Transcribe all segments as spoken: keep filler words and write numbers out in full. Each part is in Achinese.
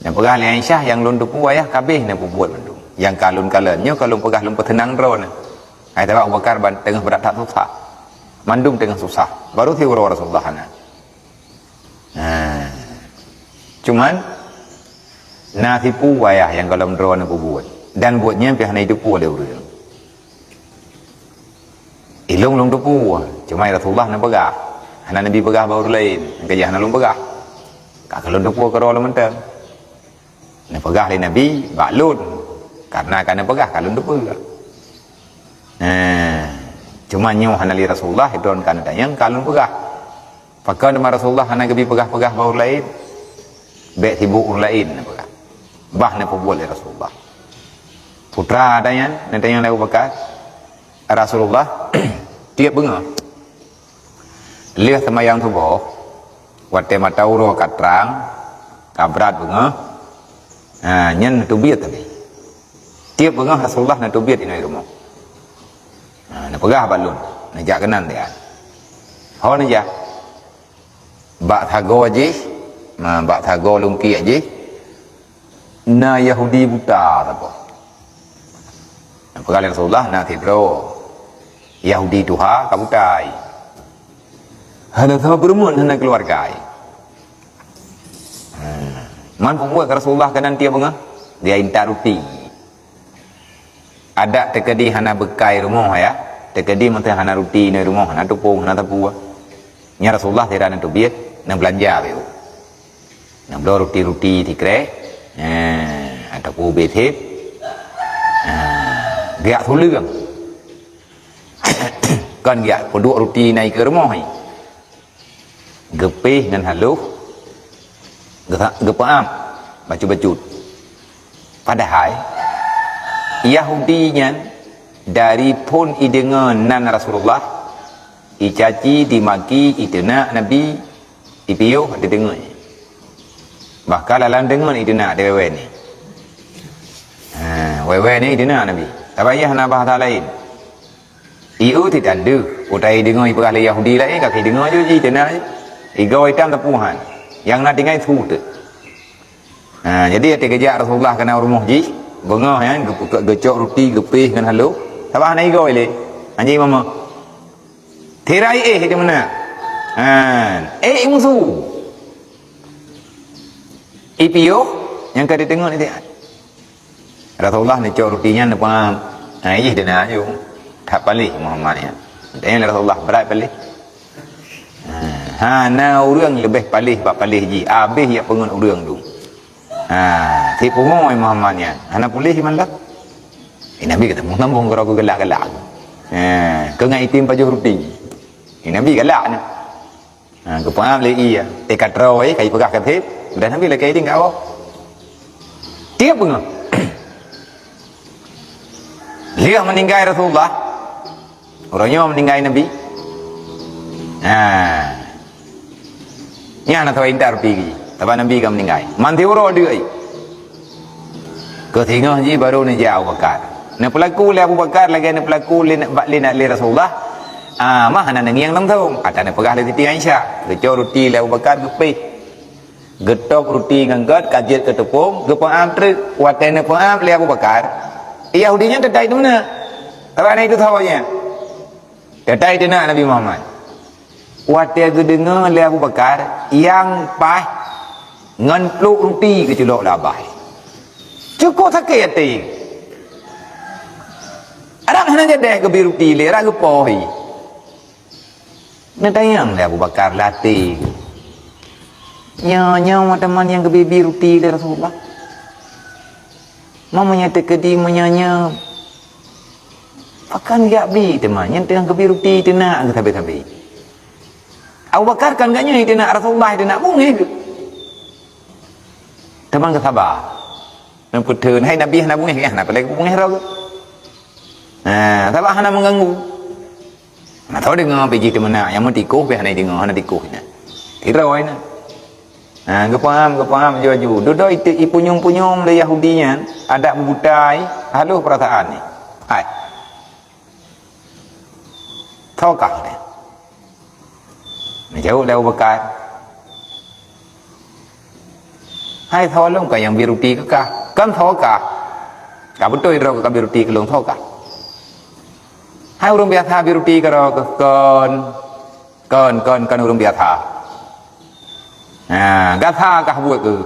Neupeugah lé Aisyah, "Nyang lôn teupeu ayah ka abéh neupeubuet mandum. Nyang ka lôn kalon, nyoe ka lôn peugah lôn peuseunang droeneuh." Hai, sabab Abu Bakar ban-, teungoh brat that susah. Mandum teungoh susah. Baru siuroe Rasulullah hana. Nah. Cuman, na sipeue ayah nyang gohlom droeneuh peubuet. Dan buet nyan pih hana jiteupeu lé ureuëng. Ilôn lôn teupeu, cuma Rasulullah neupeugah. Hana Nabi peugah bak ureuëng laén, nyang keujih hana lôn peugah. Ka lôn teupeu keudroe lôn mantong. Neupeugah lé Nabi bak lôn, kareuna ka neupeugah ka lôn teupeu. Nah, cuma nyoe hana lé Rasulullah, droeneuh ka neutanyong ka lôn peugah. Pakon teuma Rasulullah hana geubi peugah-peugah bak ureuëng laén? Bék sibuk ureuëng laén neupeugah. Bah neupeubuet lé Rasulullah. Putra ata nyan, neutanyong lé Abu Bakar, "Rasulullah, tieb beungoh lheueh seumayang suboh, watée mata uroe ka trang, ka brat beungoh, ha, nyan neuteubiet tadi. Tieb beungoh Rasulullah neuteubiet inoe rumoh." Ha, neupeugah bak lôn, neujak keunan dia. Ho neujak? Bak sagoe jih, na, bak sagoe lungkiek jih, na Yahudi buta saboh. Neupeugah lé Rasulullah, na sidroe Yahudi tuha ka buta. Hana saboh peurumoh, hana keuluwarga. Ha, man peubuet keu Rasulullah keunan tieb beungoh, dia intat ruti. Adak teukeudi hana beukai rumoh, ya. Teukeudi meuntang hana ruti inoe rumoh, hana tupông, hana sapeue. Nyan Rasulullah sira neuteubiet, neubeulanja beu. Neubloe ruti-ruti sikreh, eh, ataupun ubé sép. Eh, geujak tuleueng. Kon geujak peuduek ruti na ikeue rumoh nyan. Geupéh ngon halôh, geusa-, geupeuam bacut-bacut. Padahai Yahudi nyan dari phon ideungoe nan Rasulullah, icaci, dimaki, iteunak Nabi, ipiôh, ideungoe. Bahkan lam deungon ideungoe di wewe ni. Ha, wewe ni ideungoe Nabi. Tapi yah na bahasa laén. Ieu ti tanda, utai deungoe ipeugah lé Yahudi laén, ka ideungoe ju ji teunak je. Igoe itam teupuhan. Nyang na tinggai su teuk. Ha, jadi até geujak Rasulullah keunan rumoh jih, beungoh nyan geupeukok, geucok ruti, geupéh ngon halôh. Sabab hana igoe lé. Anjing mama. Tirai éh di meunak. Ha, éh musu. Ipiôh nyang ka diteungoe ni. Rasulullah neucok ruti nyan neupeuam. Ha, ih dena aju. That paléh Muhammad nyan. Tanya Rasulullah, brat paléh. Ha, hana ureuëng leubeh paléh bak paléh jih. Abéh jak peungon ureuëng tu. Ha, si pungo Muhammad nyan. Hana puléh mandum. Eh, Nabi kata, "Muhtam bong keu galak-galak." Ha, keu ngai item pajoh ruti. Eh, Nabi galak ni. Ha, geupeuam lé ie, eh, ka troe, eh, ka ipeugah ka trép, dan Nabi lakée idin ka awak. Tieb beungoh. Lheueh meuninggai Rasulullah, uroe nyoe meuninggai Nabi. Ha. Nyan na sawa intat ruti, sabab Nabi ka meuninggai. Man siuroe deuk. Keu singoh jih baru neujak Abu Bakar. Neupeulaku lé Abu Bakar lagée neupeulaku lé, bak lé, lé Rasulullah. Ah, mah hana neungieng langsong. Ata neupeugah lé Siti Aisyah. Geucok ruti lé Abu Bakar geupéh. Geutôb ruti ngon gét, ka jeuet keu teupông, geupeuam treuk. Watée neupeuam lé Abu Bakar, Yahudi nyan teutai teuma. Sabab na itu sawa nyan. Teutai teunak Nabi Muhammad. Watée geudeungoe lé Abu Bakar, nyang paih ngon pluek ruti geuculok lé abah. Cukôp sakét até. Rab hana jadeh geubi ruti lé, rab geupoh. Neutanyong lé Abu Bakar lam até. Nyoe, nyoe teuma nyang geubi-bi ruti lé Rasulullah. Meunyoe teukeudi meunyoe nyoe, pakon jak bi teuma, nyan teungoh geubi ruti teunak geuh sabe-sabe. Abu Bakar kan geuh nyoe teunak Rasulullah, teunak beungéh geuh. Teuma geusaba. Neupeutheun, hai Nabi hana beungéh, hana palai beungéh roh geuh. Nah, sabab hana meuganggu. Hana tao deungoe pih jih teumeunak, nyang meutikoh pih hana deungoe, hana tikoh inan. Tiroe inan. Ha, geupaham, geupaham aju-aju. Dudoe itu ipunyueng-punyueng lé Yahudi nyan, adak meubuta ai, halôh peurasaan ni. Hai. Tho kah ni. Neujaweueb lé Abu Bakar. Hai tho lôn ka nyang bi ruti keu kah. Kon tho kah. Ka beutôi droe kah bi ruti keu lôn tho kah. Hai ureuëng biasa bi ruti keu droe kah. Kon. Kon, kon, kon ureuëng biasa. Ha, gata kah buet keu.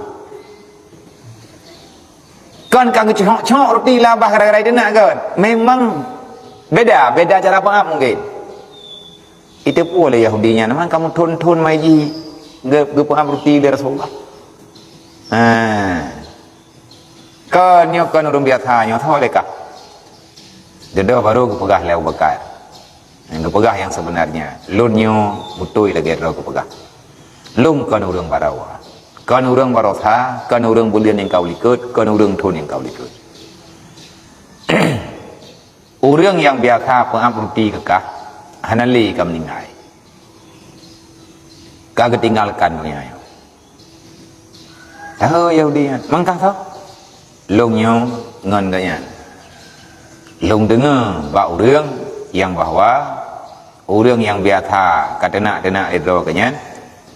Kon ka geucok-cok ruti labah gara-gara teunak kon. Memang beda, beda cara paham mungkin. Itu pun oleh Yahudi nyan, memang kamu thon-thon mai ji ge-, geupaham ruti dari Rasulullah. Ha. Kon nyoe kon ureuëng biasa nyoe tho lé kah. Dudoe baru geupeugah lé Abu Bakar. Geupeugah nyang sebenarnya. Lôn nyoe beutôi lagée droe geupeugah. Lôn kon ureuëng baroe. Kon ureuëng baroe sa, kon ureuëng buleuen nyang ka u likot, kon ureuëng thon nyang ka u likot. Ureuëng nyang biasa peuab ruti keu kah, hana lé ka meuninggai. Ka geutinggalkan donya nyoe. Tahu Yahudi nyan, mangkah tho. Lôn nyoe ngon geuh nyan. Lôn deungoe bak ureuëng nyang bahwa ureuëng nyang biasa ka teunak-teunak lé droe geuh nyan,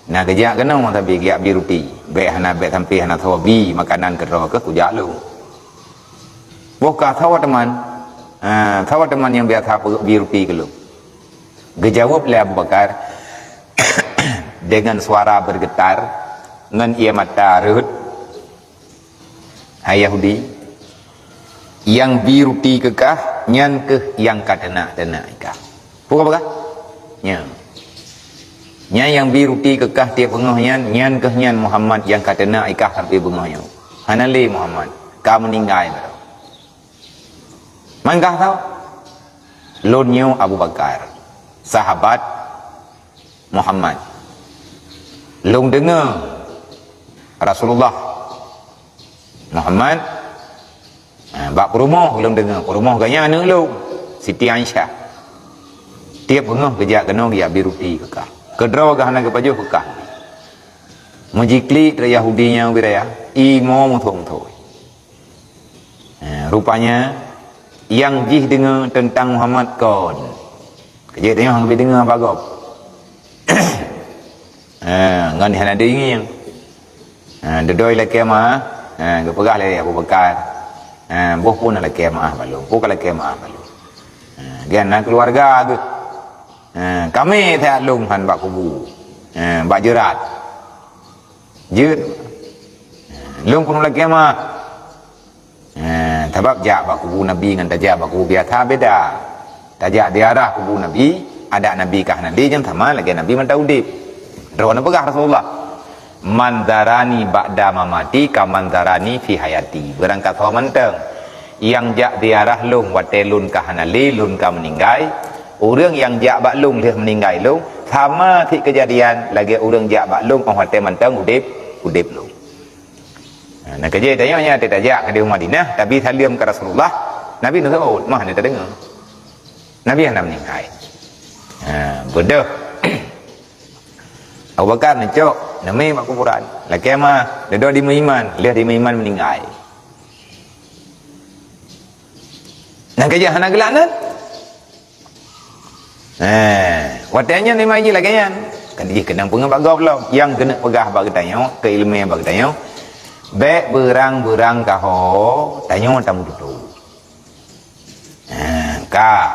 na geujak keunoe sabe geujak bi ruti. Bék hana, bék sampai hana tho bi makanan keu droe keuh kujak lôn. Boh ka tho teuma, ha, tho teuma nyang biasa bi ruti keu lôn. Geujaweueb lé Abu Bakar deungon suara bergetar, ngon ie mata rhot, "Hai Yahudi, nyang bi ruti keu kah, nyan keuh nyang ka teunak-teunak i kah." Peue ka peugah? Nyan. Nyan nyang bi ruti keu kah tieb beungoh nyan, nyan keuh nyan Muhammad nyang ka teunak i kah sampai beungoh nyoe. Hana lé Muhammad, ka meuninggai baroe. Mangkah tho. Lôn nyoe Abu Bakar, sahabat Muhammad. Lôn deungoe Rasulullah Muhammad, ha, bak peurumoh lôn deungoe, peurumoh geuh nyan aneuëk lôn, Siti Aisyah. Tieb beungoh geujak keunoe geujak bi ruti keu kah. Keu droe geuh hana geupajoh keu kah. Meujiklik dari Yahudi nyang ubit raya, imo meuthon-thon. Ha, rupanya, nyang jih deungoe teuntang Muhammad kon. Keujeuet tanyoe hana deungoe haba gob. Ha, ngon hana deungieng. Ha, dudoe lakée meu'ah, ha, geupeugah lé Abu Bakar. Ha, boh peue na lakée meu'ah bak lôn, peue ka lakée meu'ah bak lôn. Ha, geuh na keuluwarga geuh. Ha, kami that lôn han bak kubu. Ha, bak jeurat. Jeuet. Lôn keuneuk lakée meu'ah. Eh, sabab jak bak kubu Nabi ngon tajak bak kubu biasa beda. Tajak ziarah kubu Nabi, adak Nabi ka hana lé nyan sama lagée Nabi mantong udeb. Droeneuh peugah Rasulullah, "Man zarani ba'da mamati kaman zarani fi hayati." Beurangkasoe mantong nyang jak ziarah lôn watée lôn ka hana lé, lôn ka meuninggai, ureuëng nyang jak bak lôn lheueh meuninggai lôn, sama cit keujadian lagée ureuëng jak bak lôn óh watée mantong udeb, udeb lôn. Ha, na keujeuet tanyoe nyan tajak keudeh u Madinah, tabi saleuem keu Rasulullah, Nabi neuseubut, mah hana tadeungoe. Nabi hana meuninggai. Ha, beudôh. Abu Bakar neucok, neumé bak kuburan. Lakée meu'ah, dudoe dimeuiman, lheueh dimeuiman meuninggai. Na keujeuet hana geulaknat. Eh, watée nyan memang jih lagée nyan. Kan jih keunong peungeuh bak gob lom. Nyang keuneuk peugah bak geutanyoe, keu iéleumé bak geutanyoe, bék beurang-beurang kaho tanyoe tameututoe. Eh, ka.